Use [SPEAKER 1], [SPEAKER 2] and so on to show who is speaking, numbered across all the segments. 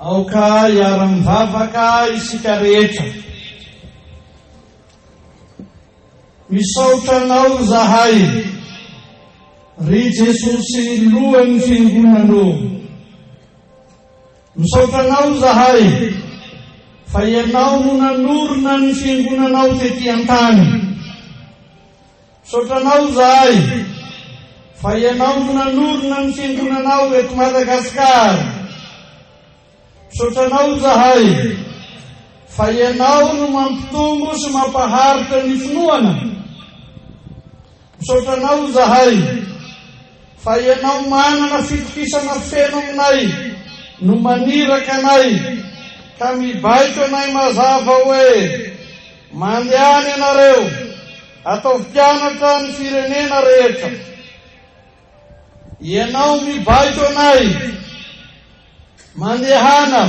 [SPEAKER 1] Aoka hiara-mivavaka isika rehetra. Misaotra Anao izahay, ry Jesosy Lohan'ny Fiangonana ô. Misaotra Anao izahay fa Ianao no nanorina ny Fiangonanao tety an-tany. Misaotra Anao izahay fa Ianao no nanorina ny Fiangonanao eto Madagasikara. Misaotra Anao izahay fa Ianao no mampitombo sy mampaharitra ny finoana. Misaotra Anao izahay fa Ianao manana fitokisana feno aminay no maniraka anay ka mibaiko anay mazava hoe, Mandehana ianareo, ataovy mpianatra ny firenena rehetra. Ianao mibaiko anay, Mandehana,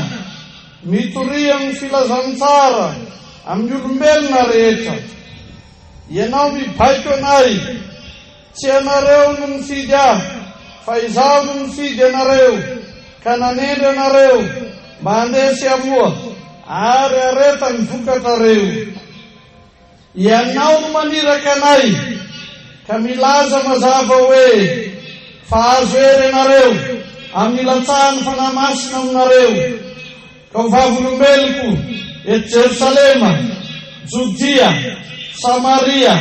[SPEAKER 1] mitoria ny filazantsara amin'ny olombelona rehetra. Ianao mibaiko anay, Tsy ianareo no nifidy ahy, fa izaho no nifidy anareo, ka nanendry anareo mba handeha sy hamoa, ary hareta ny vokatrareo. Ianao no maniraka anay, ka milaza mazava hoe, Fa azo hery ianareo amin'ny ilatsahan'ny Fanahy Masina aminareo, ka ho vavolombeloko eto Jerosalema, Jodia, Samaria,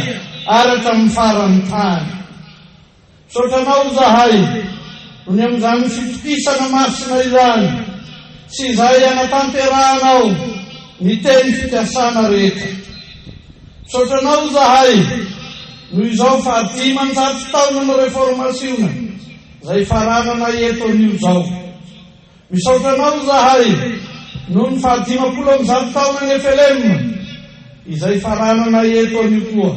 [SPEAKER 1] ary hatramin'ny faran'ny tany. Misaotra Anao izahay noho ny amin'izany fitokisana masina izany sy izay anatanterahanao ny teny fikasana rehetra. Misaotra Anao izahay noho izao fahadimanjato taonan'ny Reformasiona izay faranana eto anio izao. Misaotra Anao izahay noho ny fahadimampolo ambizato taonan'ny FLM izay faranana eto anio koa.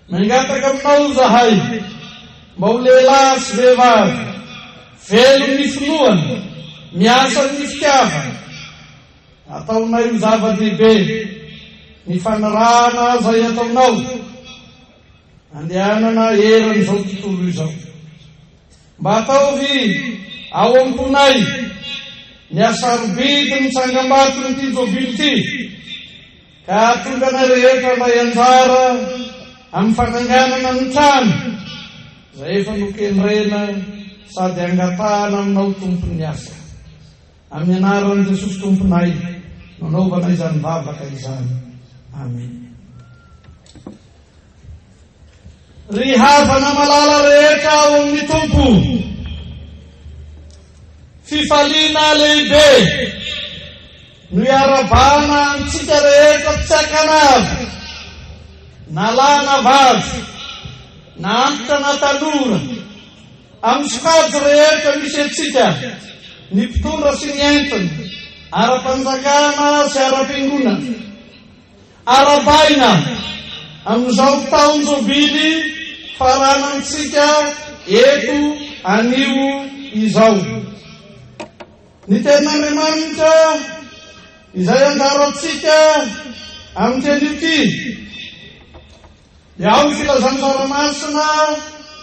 [SPEAKER 1] Mangataka aminao izahay mba ho lehilahy sy vehivavy velon'ny finoana, miasa amin'ny fitiavana. Ataonay ho zava-dehibe ny fanirahana izay ataonao andehanana eran'izao tontolo izao. Mba ataovy ao am-ponay ny hasarobidin'ny tsangambaton'ity jobily ity. Ka hahatonga anay rehetra handray anjara amin'ny fananganana ny trano izay efa nokendrena sady angatahana aminao Tompon'ny asa. Amin'ny anaran'i Jesosy Tomponay no anaovana izany vavaka izany. Amena. Ry havana malala rehetra ao amin'ny Tompo, fifaliana lehibe no iarabana antsika rehetra tsy ankanavy, na lahy na vavy, na antitra na tanora, amin'ny sokajy rehetra misy antsika, ny mpitondra sy ny entiny, ara-panjakana sy ara-piangonana. Arahabaina amin'izao taon-jobily faranantsika eto anio izao. Ny Tenin'Andriamanitra izay anjarantsika amin'ity anio ity Dia ao ny Filazantsara Masina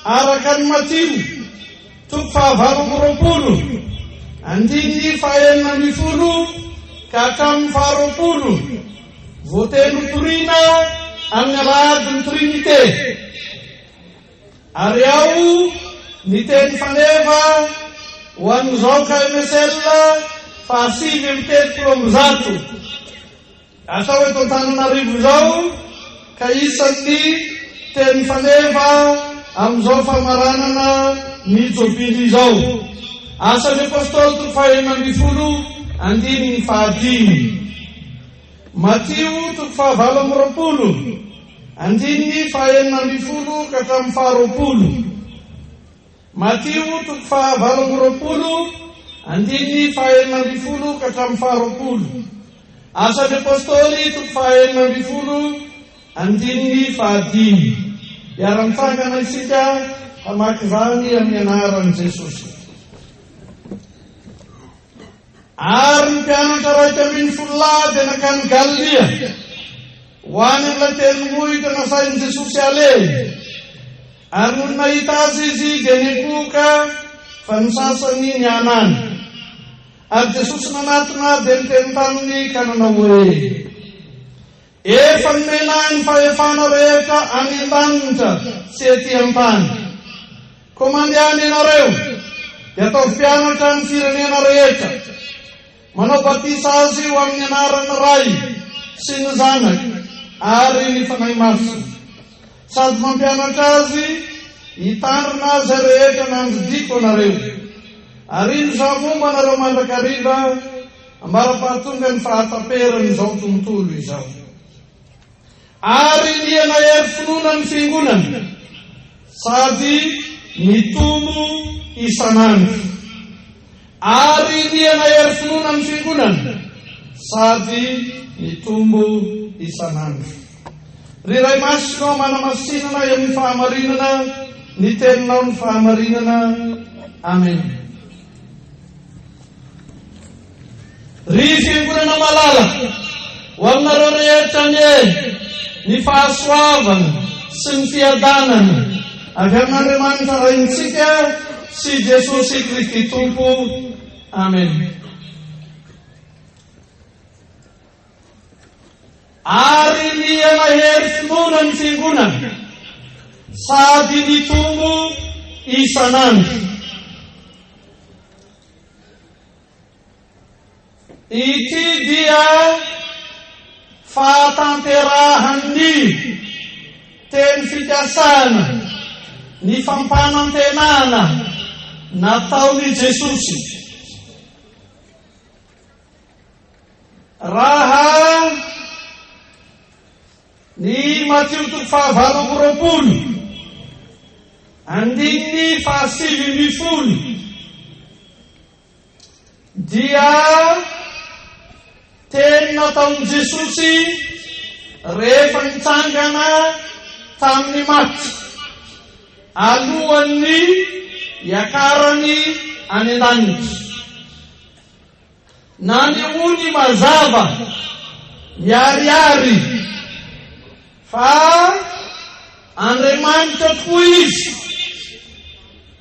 [SPEAKER 1] araka an'i Matio, toko fahavalo amby 20, andininy faha-16 ka hatramin'ny faha-20, voatendry hotorina amin'ny alahadin'ny Trinite. Ary ao ny teny faneva ho an'izao KMSL faha-139 100. Atao eto Antananarivo izao ka isan'ny teny faneva amin'izao famaranana ny jobily izao. Asan'ny Apostoly toko faha-16 andininy fahadimy. Matio toko faha-28 andininy faha-16 ka hatramin'ny faha-20. Matio toko faha-28, andininy faha-16 ka hatramin'ny faha-20. Asan'ny Apostoly toko faha-16, andininy fahadimy. Hiara-mitsangana isika hamaky izany amin'ny anaran'i Jesosy. Ary ny mpianatra 11 lahy dia nankany Galilia, ho any amin'ilay tendrombohitra nasain'i Jesosy halehany. Ary nony nahita azy izy dia niankohoka, fa ny sasany nihanana. Ary Jesosy nanatona dia niteny taminy ka nanao hoe, Efa nomena ahy ny fahefana rehetra any an-danitra sy ety an-tany. Koa mandehana ianareo, dia ataovy mpianatra ny firenena rehetra. Manao batisa azy ho amin'ny anaran'ny Ray sy ny Zanaka ary ny Fanahy Masina, sady mampianatra azy hitandrina izay rehetra nandidiako anareo. Ary indro izaho momba anareo mandrakariva ambara-pahatonga ny fahataperan'izao tontolo izao. Ary niha-nahery finoana ny fiangonana sady nitombo isan'andro. Ary niha-nahery finoana ny fiangonana sady nitombo isan'andro. Ry Ray Masina ô, manamasinana eo amin'ny fahamarinana ny teninao ny fahamarinana. Amena. Ry Fiangonana malala, ho aminareo rehetra anie ny fahasoavana sy ny fiadanana avy amin'Andriamanitra Raintsika sy Jesosy Kristy Tompo. Amen. Ary niha-nahery finoana ny Fiangonana sady nitombo isan'andro. Ity dia fahatanterahan'ny teny fikasana, ny fampanantenana nataon'i Jesosy. Raha ny Matio toko faha-28, andininy faha-19 dia teny nataon'i Jesosy rehefa nitsangana tamin'ny maty, alohan'ny hiakarany any an-danitra. Nanehoany mazava miharihary fa Andriamanitra tokoa Izy,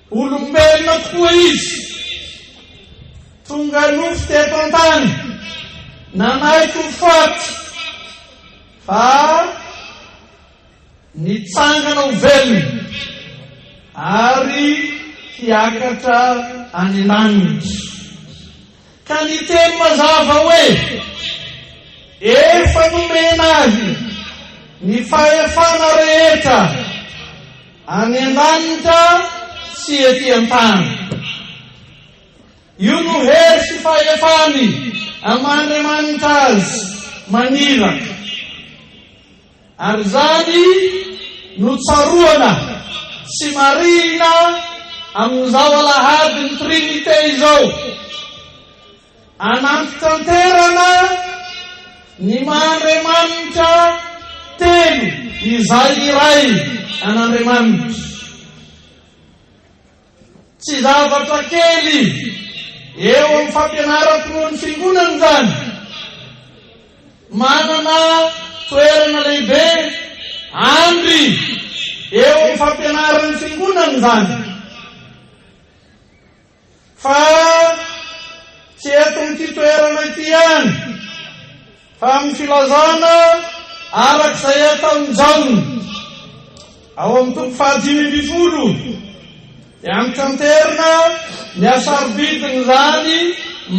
[SPEAKER 1] olombelona tokoa Izy, tonga nofo teto an-tany, nanaiky ho faty fa Nitsangana ho velona ary hiakatra any an-danitra. Ka niteny mazava hoe, Efa nomena ahy ny fahefana rehetra any an-danitra sy ety an-tany. Io no hery sy fahefany aman'Andriamanitra azy maniraka. Ary izany no tsaroana sy marihina amin'izao alahadin'ny Trinite izao. Anantitanterana ny maha Andriamanitra telo izay iray an'Andriamanitra. Tsy zavatra kely eo amin'ny fampianaram-pinoan'ny Fiangonana izany. Manana toerana lehibe andry eo amin'ny fampianaran'ny Fiangonana izany. Fa tsy eto amin'ity toerana ity ihany, fa amin'ny filazana araka izay ataon'i Jaona ao amin'ny toko faha-15 dia antitanterina ny hasarobidin'izany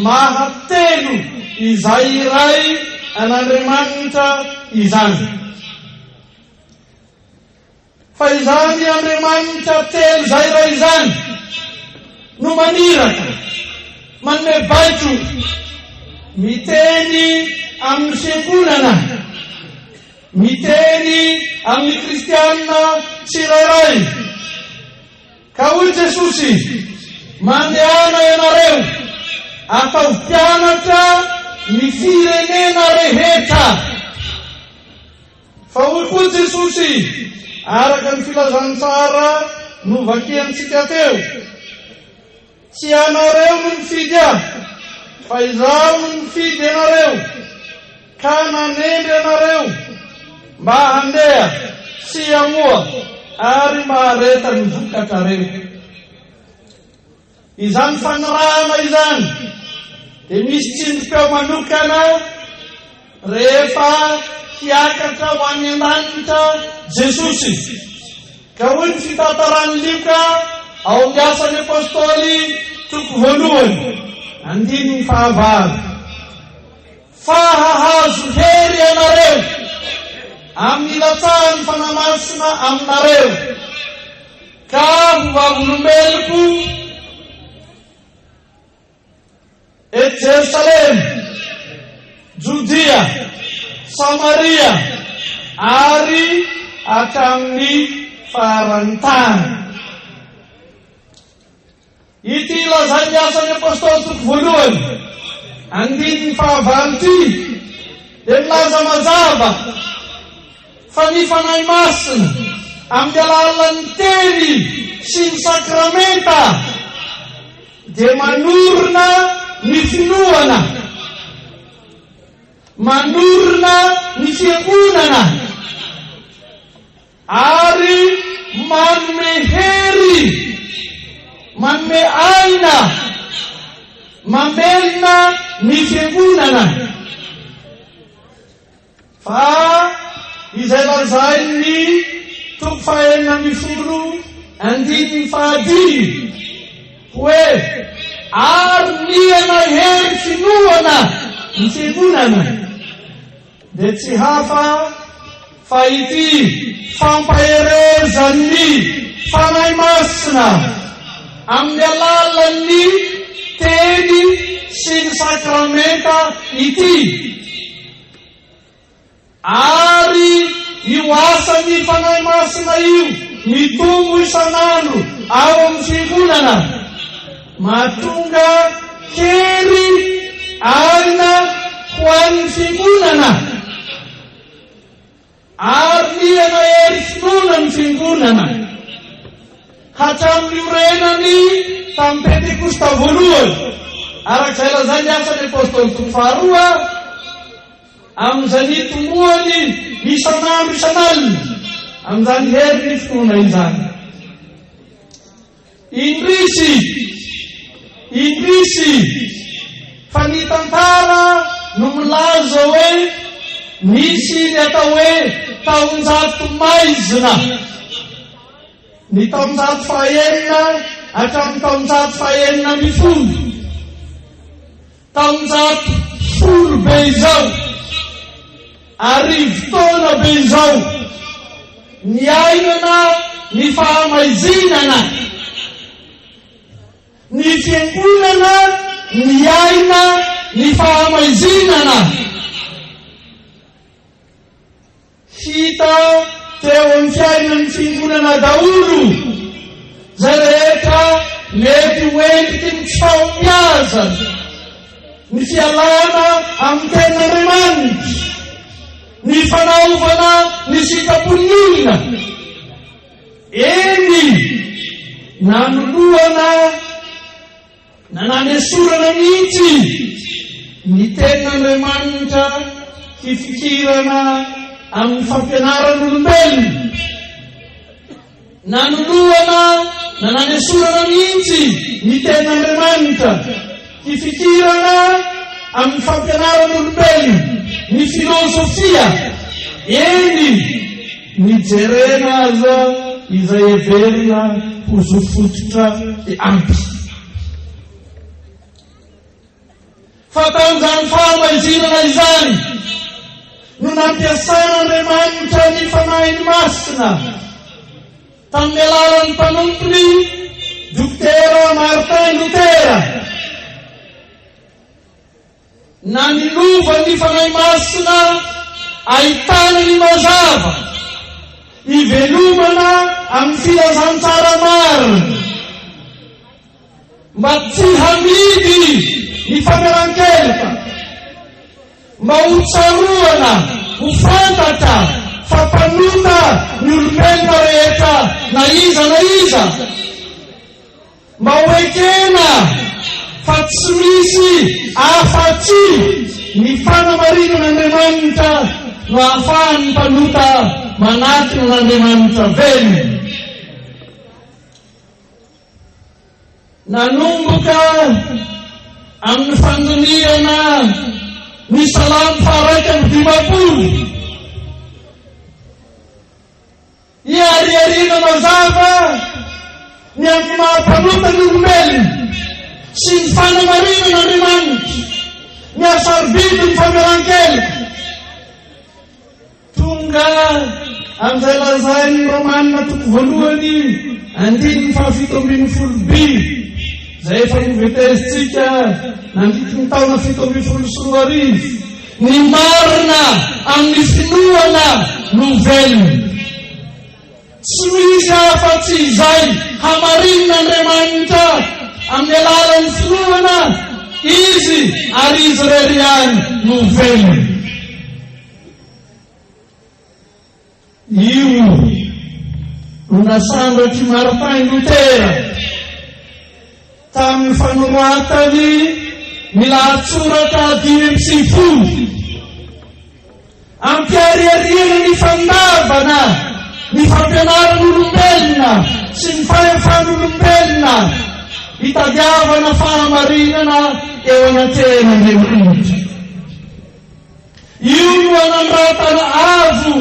[SPEAKER 1] maha telo izay iray an'Andriamanitra izany. Fa izany Andriamanitra telo izay iray izany no maniraka, manome baiko, miteny amin'ny fiangonana, miteny amin'ny kristiana tsirairay. Ka hoy Jesosy, Mandehana ianareo, ataovy mpianatra ny firenena rehetra. Fa hoy koa Jesosy, araka ny filazantsara novakiantsika teo, Tsy ianareo no nifidy Ahy, fa Izaho no nifidy anareo, ka nanendry anareo mba handeha sy hamoa ary mba hahareta ny vokatrareo. Izany fanirahana izany. Dia misy tsindrim-peo manokana rehefa hiakatra ho any an-danitra Jesosy. Ka hoy ny fitantaran'i Lioka ao amin'ny Asan'ny Apostoly toko voalohany, andininy fahavalo, Fa hahazo hery ianareo amin'ny ilatsahan'ny Fanahy Masina aminareo, ka ho vavolombeloko Eto Jerosalema, Jodia, Samaria, ary hatramin'ny faran'ny tany. Ity lazain'ny Asan'ny Apostoly toko voalohany, andininy fahavalo ity dia milaza mazava fa ny Fanahy Masina, amin'ny alalan'ny Teny sy ny Sakramenta, dia manorina ny finoana, manorina ny fiangonana, ary manome hery, manome aina, mamelona ny fiangonana. Fa izay lazain'ny toko faha-16 andininy fahadimy hoe ary niha-nahery finoana ny fiangonana dia tsy hafa fa ity fampaherezan'ny Fanahy Masina amin'ny alalan'ny Teny sy ny Sakramenta ity. Ary io asan'ny Fanahy Masina io mitombo isan'andro ao amin'ny Fiangonana, mahatonga hery aina ho an'ny Fiangonana, ary mihana hery finoana ny Fiangonana hatramin'ny niorenany tamin'ny Pentekosta voalohany, araka izay lazain'ny Asan'ny Apostoly toko faharoa. Amin'izay nitomboany isan'andro isan'alina amin'izany herin'ny finoana izany. Indrisy! Indrisy! Fa ny tantara no milaza hoe nisy ny atao hoe taonjato maizina. Ny taonjato fahaenina hatramin'ny taonjato faha-16. Taonjato folo be izao, arivotaona be izao, niainana ny fahamaizinana, ny fiangonana niaina ny fahamaizinana. Hita teo amin'ny fiainan'ny Fiangonana daholo izay rehetra mety ho endriky ny tsy fahombiazana, ny fialana amin'ny Tenin'Andriamanitra, ny fanaovana ny sitrapon'ny olona, eny, nanoloana na nanesorana mihitsy ny Tenin'Andriamanitra hifikirana amin'ny fampianaran'olombelona. Nanoloana na nanesorana mihitsy ny Tenin'Andriamanitra hifikirana amin'ny fampianaran'olombelona, ny filôzôfia, eny, ny jerena aza izay heverina ho zo fototra dia ampy. Fa tamin'izany fahamaizinana izany no nampiasan'Andriamanitra ny Fanahiny Masina tamin'ny alalan'ny mpanompony Dokotera Martin Lotera. Nanilova ny Fanahy Masina ahitana ny mazava, hivelomana amin'ny filazantsara marina, mba tsy hamidy ny famelan-keloka, mba ho tsaroana, ho fantatra fa mpanota ny olombelona rehetra na iza na iza. Mba ho ekena fa tsy misy afa-tsy ny fanamarinan'Andriamanitra no ahafahan'ny mpanota manatona an'Andriamanitra velona. Nanomboka. Amin'ny fandinihana ny Salamo faha-51, iharihariana mazava ny amin'ny maha-mpanota ny olombelona sy ny fanamarinan'Andriamanitra, ny hasarobidin'ny famelan-keloka. Tonga amin'izay lazain'ny Romana toko voalohany andininy faha-17 B, izay efa novetezintsika nandritry ny taona 2017, ny marina amin'ny finoana no velona. Tsy misy afa-tsy izay hamarinin'Andriamanitra amin'ny alalan'ny finoana Izy ary Izy irery ihany no velona. Io no nasandratr'i Martin Lotera tamin'ny fanoratany ny lahatsoratra 95 ampiharihariana ny fandavana ny fampianaran'olombelona sy ny fahefan'olombelona hitadiavana fahamarinana eo anatrehan'Andriamanitra. Io no anandratana avo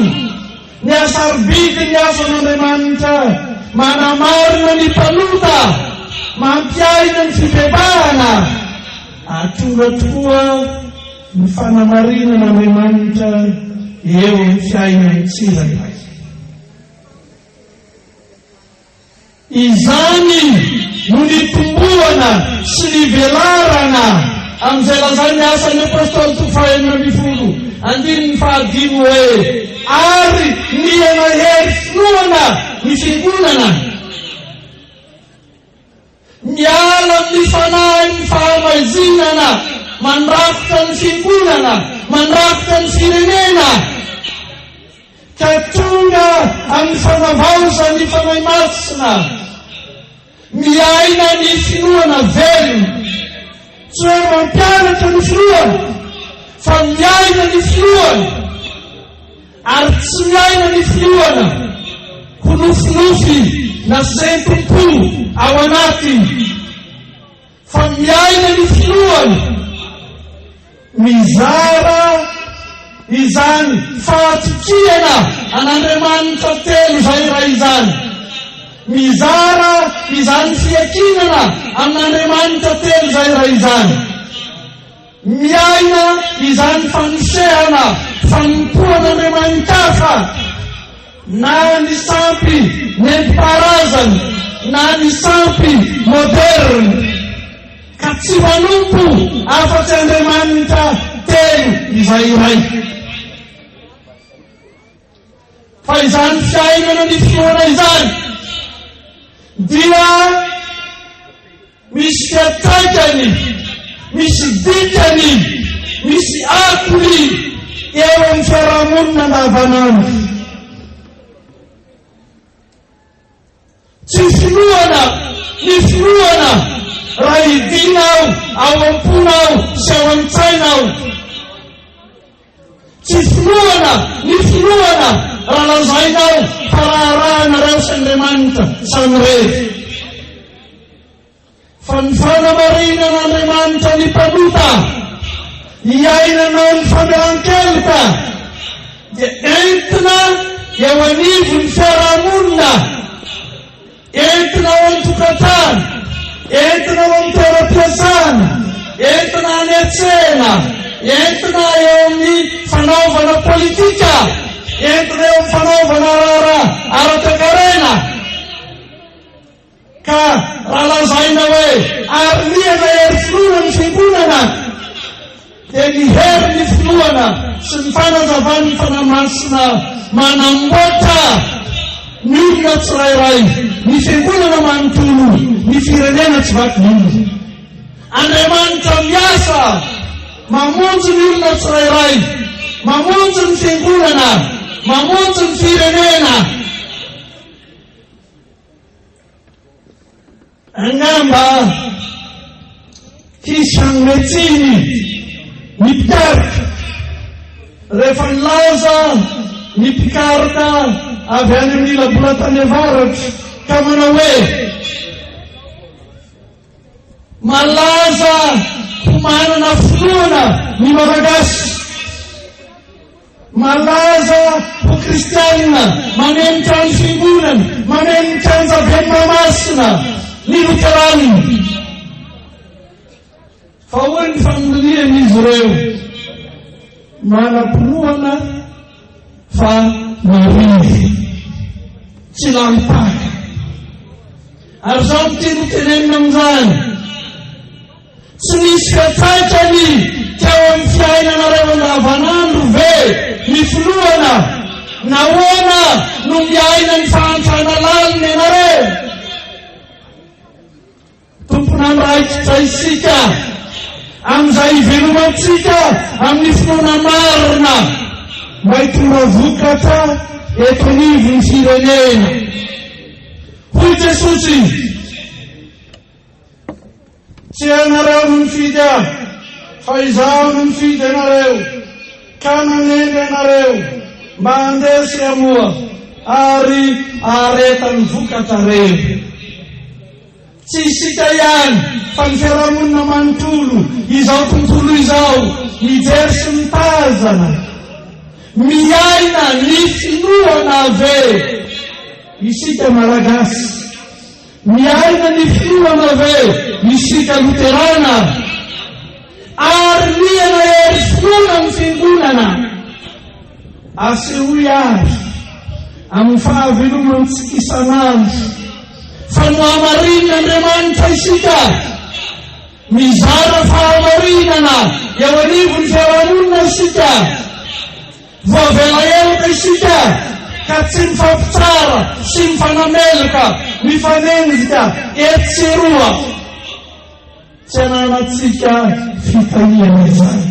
[SPEAKER 1] ny hasarobidin'ny asan'Andriamanitra manamarina ny mpanota, mampiaina ny fibebahana, ary tonga tokoa ny fanamarinan'Andriamanitra eo amin'ny fiainan'ny tsirairay. Izany no nitomboana sy nivelarana amin'izay lazain'ny Asan'ny Apostoly toko faha-16, andininy fahadimy hoe, Ary niha-nahery finoana ny fiangonana. Miala amin'ny fanahin'ny fahamaizinana mandrafitra ny fiangonana, mandrafitra ny firenena, ka tonga amin'ny fanavaozan'ny Fanahy Masina, miaina ny finoana velona. Tsy hoe mampianatra ny finoana, fa miaina ny finoana. Ary tsy miaina ny finoana ho nofinofy na sentom-po ao anaty, fa miaina ny finoana mizara izany fahatokiana an'Andriamanitra telo izay iray izany, mizara izany fiankinana amin'Andriamanitra telo izay iray izany. Miaina izany fanosehana fanompoan'andriamani-kafa na ny sampy nentim-paharazana na ny sampy moderina, ka tsy manompo afa-tsy Andriamanitra telo izay iray. Fa izany fiainana ny finoana izany dia Misy fiantraikany, misy dikany, misy akony eo amin'ny fiarahamonina andavanandro. Tsy finoana ny finoana raha hidiana ao ao am-ponao sy ao an-tsainao. Tsy finoana ny finoana raha lazainao fa raharahanareo sy Andriamanitra samirery. Fa ny fanamarinan'Andriamanitra ny mpanota hiainanao ny famelan-keloka dia entina eo anivon'ny fiarahamonina. Entina ao an-tokantrano, entina ao amin'ny toeram-piasana, entina any an-tsena, entina eo amin'ny fanaovana politika, entina eo amin'ny fanaovana raharaha ara-toekarena. Ka raha lazaina hoe ary liana hery finoana ny fiangonana, dia ny herin'ny finoana sy ny fanazavan'ny Fanahy Masina manamboatra ny olona tsirairay, ny fiangonana manontolo, ny firenena tsy vaky volo. Andriamanitra miasa mamonjy ny olona tsirairay, mamonjy ny fiangonana, mamonjy ny firenena. Angamba hisy hanome tsiny ny mpitarika rehefa nilaza ny mpikaroka avy any amin'ny ila-bolantany avaratra ka manao hoe, Malaza ho manana finoana ny Malagasy. Malaza ho kristianina, mameno trano fiangonana, mameno ny kianjaben'i Mahamasina ny Loteranina. Fa hoy ny fanindrian'izy ireo, Manam-pinoana fa marivo, tsy lany paka. Ary izao no tiako tenenina amin'izany, tsy nisy fiantraikany teo amin'ny fiainanareo andavanandro ve ny finoana? Nahoana no miaina ny fahantrana lalina ianareo? Tompon'andraikitra isika amin'izay hivelomantsika amin'ny finoana marina mba hitondra vokatra eto anivon'ny firenena. Hoy Jesosy, Tsy ianareo no nifidy ahy, fa izaho no nifidy anareo, ka nanendry anareo mba handeha sy hamoa ary haharetan'ny vokatrareo. Tsy isika ihany fa ny fiarahamonina manontolo, izao tontolo izao, mijery sy mitazana. Miaina ny finoana ve isika Malagasy? Miaina ny finoana ve isika Loterana? Ary liana hery finoana ny Fiangonana? Asehoy àry amin'ny fahavelomantsika isan'andro fa nohamarinin'Andriamanitra isika. Mizara fahamarinana eo anivon'ny fiarahamonina isika. Voavela heloka isika ka tsy mifampitsara sy mifanameloka, mifanenjika etsy sy eroa. Tsy ananantsika fitahiana izany.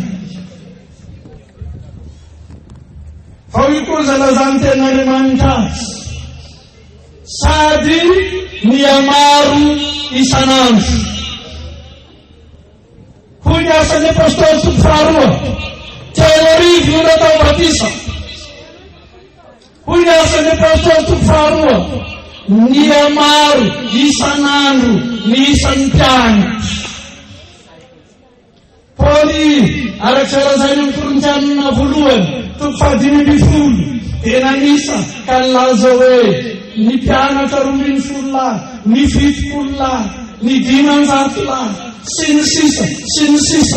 [SPEAKER 1] Fa hoy koa izay lazan'ny Tenin'Andriamanitra azy, Sady mihamaro isan'andro. Hoy ny Asan'ny Apostoly toko faharoa, 3000 no natao batisa. Hoy ny Asan'ny Apostoly toko faharoa, Nihamaro isan'andro ny isan'ny mpianatra. Paoly, araka izay lazainy amin'ny Korintianina voalohany, toko faha-15, dia nanisa ka nilaza hoe, Ny mpianatra 12 lahy, ny 70 lahy, ny 500 lahy, sy ny sisa, sy ny sisa.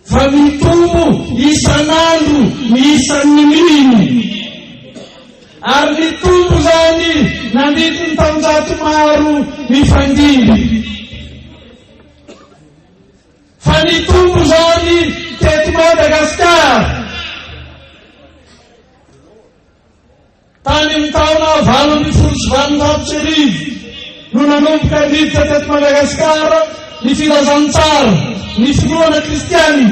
[SPEAKER 1] Fa mitombo isan'andro ny isan'ny mino. Ary nitombo izany nandritry ny taonjato maro nifandimby. Fa nitombo izany teto Madagasikara. Tany amin'ny taona 1818 no nanomboka niditra teto Madagasikara ny filazantsara, ny finoana kristiana.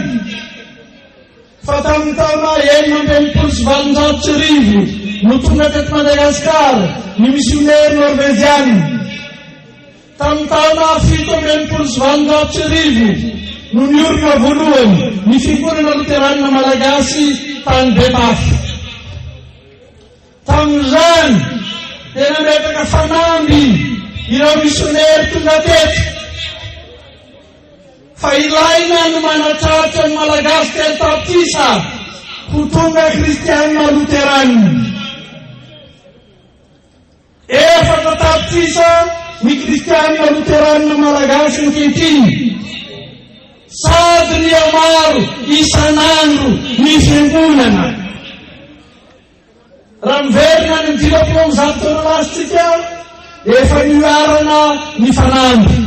[SPEAKER 1] Fa tamin'ny taona 1866 no tonga teto Madagasikara ny misionery norveziana. Tamin'ny taona 1867 no niorina voalohany ny Fiangonana Loteranina Malagasy tany Betafo. Tamin'izany dia nametraka fanamby ireo misionery tonga teto fa ilaina ny manatratra ny Malagasy 3 tapitrisa ho tonga Kristianina Loteranina. 4 tapitrisa ny kristianina loteranina malagasy ankehitriny, sady mihamaro isan'andro ny fiangonana. Raha miverina any amin'ny 150 taona lasa isika, dia efa niharana ny fanamby.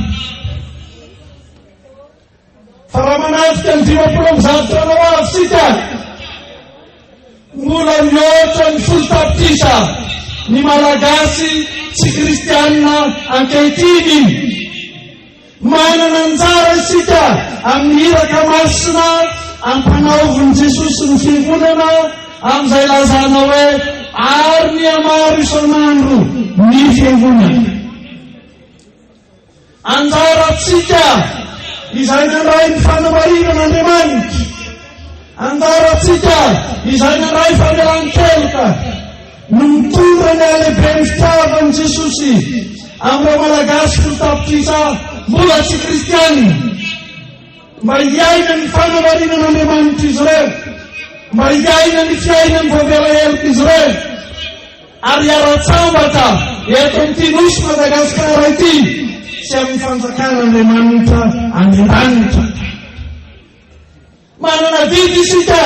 [SPEAKER 1] Fa raha manatrika ny 150 taona ho avy isika, mbola mihoatra ny 10 tapitrisa ny Malagasy tsy kristianina ankehitriny. Manana anjara isika amin'ny iraka masina ampanaovin'i Jesosy ny Fiangonana amin'izay lazana hoe ary mihamaro isan'andro ny Fiangonana. Anjarantsika izay nandray ny fanamarinan'Andriamanitra. Anjarantsika izay nandray famelan-keloka no mitondra ny halehiben'ny fitiavan'i Jesosy amin'ireo Malagasy 10 tapitrisa mbola tsy kristianina. Mba hiaina ny fanamarinan'Andriamanitra izy ireo, mba hiaina ny fiainan'ny voavela heloka izy ireo, ary hiara-tsambatra eto amin'ity Nosy Madagasikara ity sy amin'ny fanjakan'Andriamanitra any an-danitra. Manana adidy isika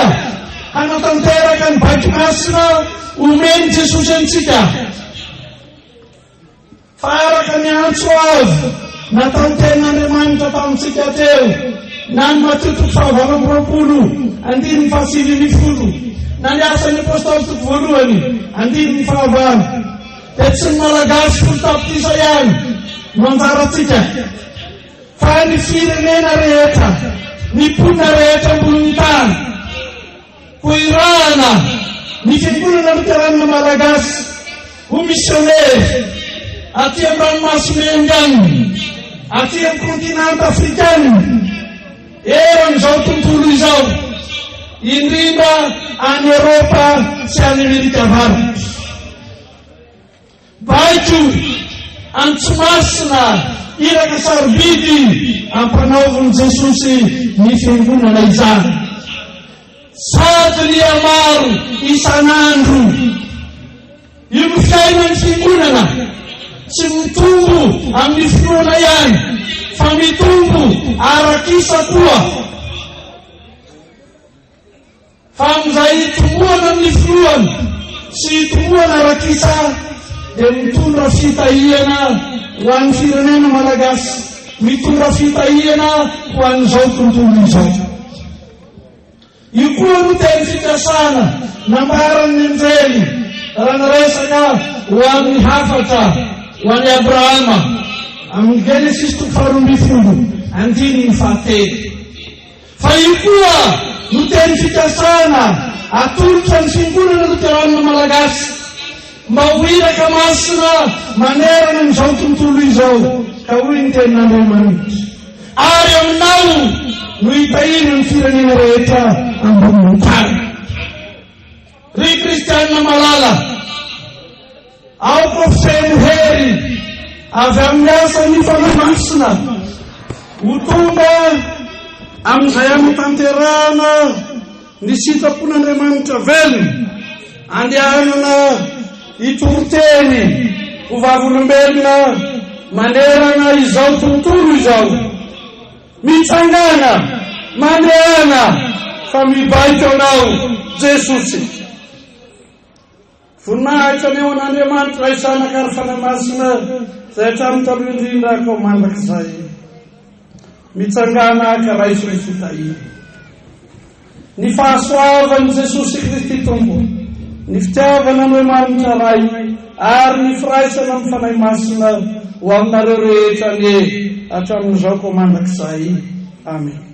[SPEAKER 1] hanatanteraka ny baiko masina omen'i Jesosy antsika. Fa araka ny antso avo nataon'ny Tenin'Andriamanitra tamintsika teo, na ny Matio toko fahavalo amby 20, andininy faha-19, na ny Asan'ny Apostoly toko voalohany, andininy fahavalo, dia tsy ny Malagasy 10 tapitrisa ihany no anjarantsika, fa ny firenena rehetra, ny mponina rehetra ambonin'ny tany. Koa irahana ny Fiangonana Loteranina Malagasy ho misionera aty amin'ny ranomasimbe Indiana, aty amin'ny kontinanta Afrikana, eran'izao tontolo izao, indrindra any Eropa sy any Amerika Avaratra. Baiko, antso masina, iraka sarobidy ampanaovin'i Jesosy ny Fiangonana izany. Sady mihamaro isan'andro io ny fiainan'ny Fiangonana, tsy mitombo amin'ny finoana ihany fa mitombo arak'isa koa. Fa amin'izay hitomboana amin'ny finoana sy hitomboana arak'isa dia mitondra fitahiana ho an'ny firenena malagasy, mitondra fitahiana ho an'izao tontolo izao. Io koa no teny fikasana nambaran'ny anjely raha niresaka ho amin'ny hafatra ho an'i Abrahama amin'ny Genesisy toko faha-12 andininy fahatelo. Fa io koa no teny fikasana atolotra ny Fiangonana Loteranina Malagasy mba ho iraka masina manerana an'izao tontolo izao, ka hoy ny tenin'Andriamanitra, Ary aminao no hitahiana ny firenena rehetra ambonin'ny tany. Ry kristianina malala, Aoka ho feno hery avy amin'ny asan'ny Fanahy Masina ho tonga amin'izay hanatanterahana ny sitrapon'Andriamanitra velona, andehanana hitory teny ho vavolombelona manerana izao tontolo izao. Mitsangàna, mandehana, fa mibaiko anao Jesosy. Voninahitra anie ho an'Andriamanitra Ray, Zanaka ary Fanahy Masina, izay hatramin'ny taloha indrindra ka ho mandrakizay. Mitsangàna ka raiso ny fitahiana. Ny fahasoavan'i Jesosy Kristy Tompo, ny fitiavana Andriamanitra Ray ary ny firaisana amin'ny Fanahy Masina ho aminareo rehetra anie hatramin'izao ka ho mandrakizay. Amen.